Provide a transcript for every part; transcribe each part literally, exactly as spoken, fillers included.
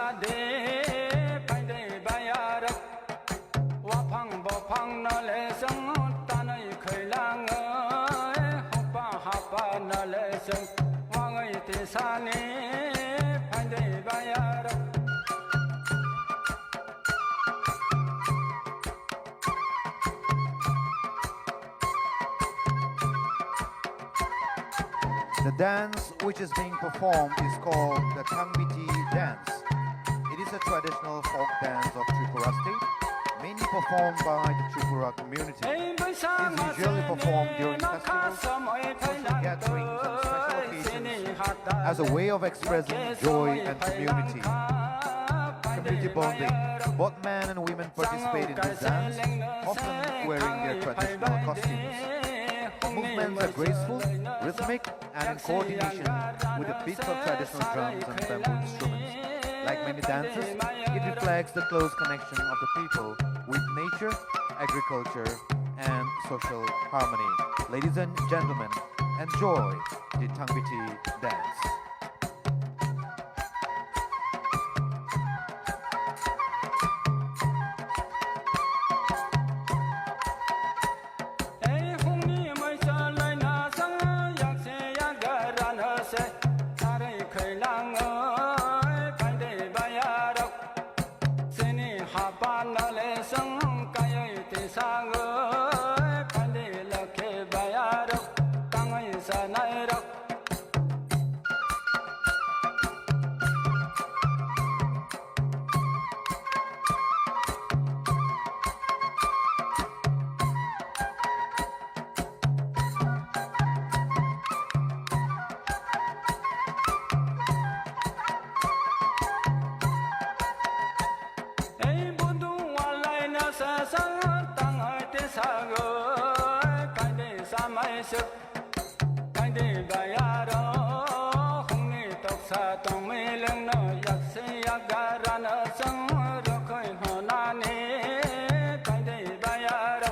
De phaide bayarok, waphang bophang no le chwng tanwi khwlangwi, hokpa hapa no le chwng wngwi tisani phaide bayarok. The dance which is being performed is called the Thangbiti dance. It is a traditional folk dance of Tripura state, mainly performed by the Tripura community. It is usually performed during festivals, social gatherings, and special occasions as a way of expressing joy and community, community bonding. Both men and women participate in this dance, often wearing their traditional costumes. Movements are graceful, rhythmic, and in coordination with the beats of traditional drums and bamboo instruments. Like many dances, it reflects the close connection of the people with nature, agriculture, and social harmony. Ladies and gentlemen, enjoy the Thangbiti dance. Ei hungni maisa laina sang, yakse yagarano se, sarai khailang oi, phaide bayarok. Sini hapano le sang, kayoi tisang oi, phaide lakhe bayarok, tangoi sanairok. Ei budu walai na sa sa tang hai te sa go, kai de sa mai se. Kaide bayaro hungni toksa tongmilengno yaksi yagarano chwng rwkhwi honani kaide bayaro.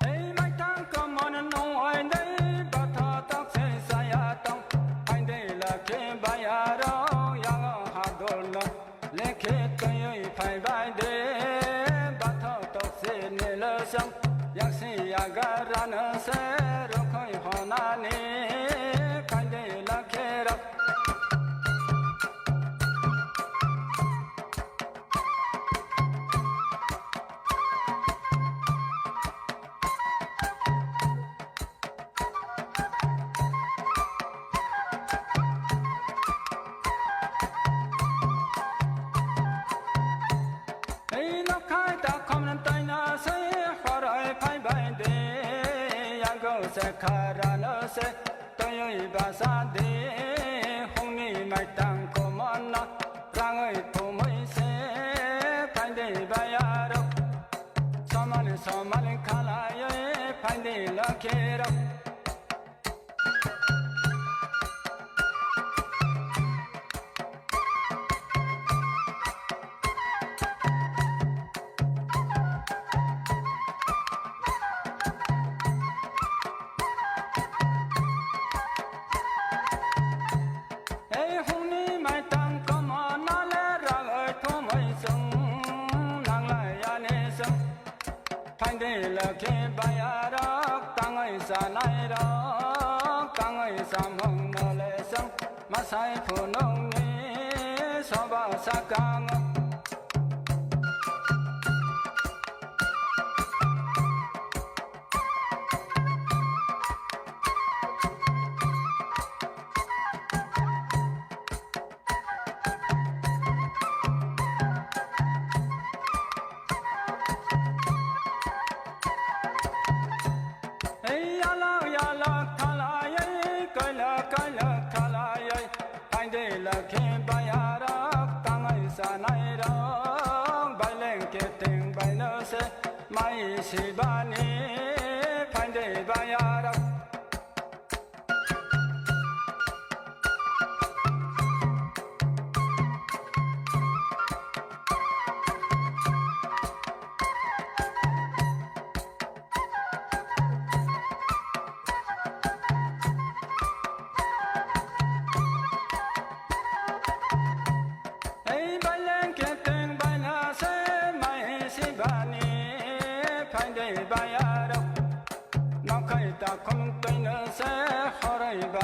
Ei maithang kwmon nung oi dei batha tok se saya tong. Hai dei lakhe bayaro yago hadol no. Lekhe twiwi phai bai de, bathok toksi nilo song, yaksi yagarano se rwkhoi honani, khaide lakhe rok. Ei nokhai ta khomna taina se, horai phai bai de, yago se kharano se, toyoi basa de, hungni maitang komono, rangoi thumui se, phai de bayaro. Somali somali khalaioi phaidi lakhirok. Ei hungni maitang komo nale ragoi thumui sung nanglai ani sung. Thaidi lakhi bayarok tangoi sanai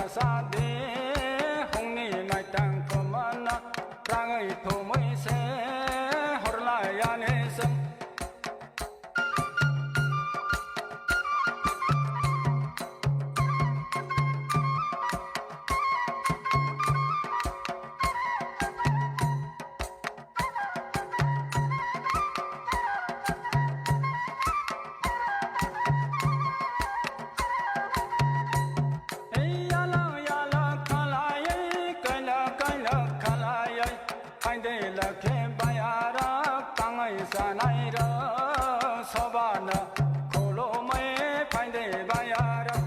Sadi hongni maitang thumana rangwi thumwi se horlai ani seng. Yalo yalo khalai, kaila kaila khalai, phaidi lakhe bayara, tangwi sanai ro, sobana khulumwi phaidi bayara.